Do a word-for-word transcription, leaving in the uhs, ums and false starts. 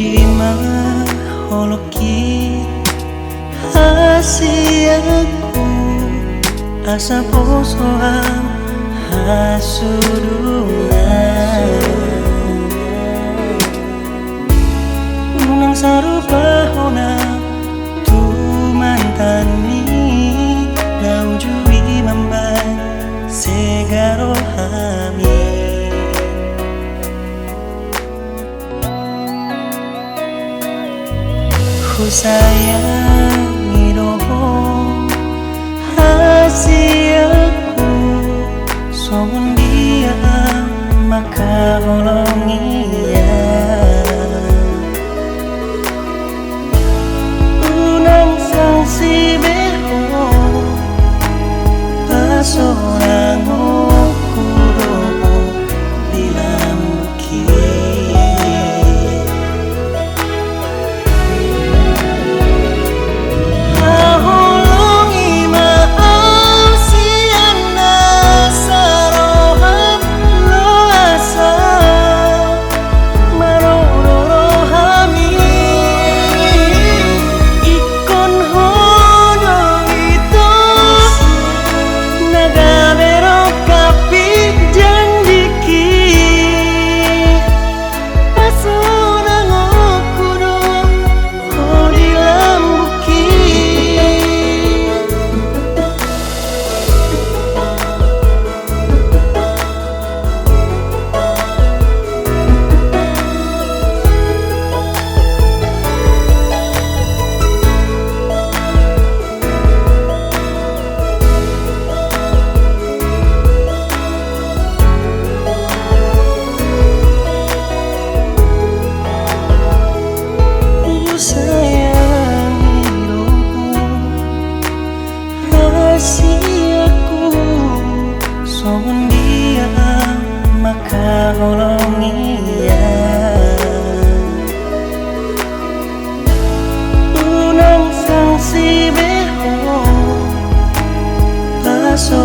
Ima holongki hasianku, asa poso am hasudungan. Unang sarupa hona tu mantanmi, na uju i mambaen sega ro hami. Husayangi do ho hasianku, songon dia am mangkaholongi au. Unang sangsi be ho, pasonangonku do ho di lambungki. Haholongi ma au sian nasa roham, loas au manoro rohami. Ingkon ho do ito na gabe rongkapmi, janjiki pasonangonku do ho di lambungki. Husayangi do ho hasianku, songon dia am mangkaholongi au. Unang sangsi be ho, paso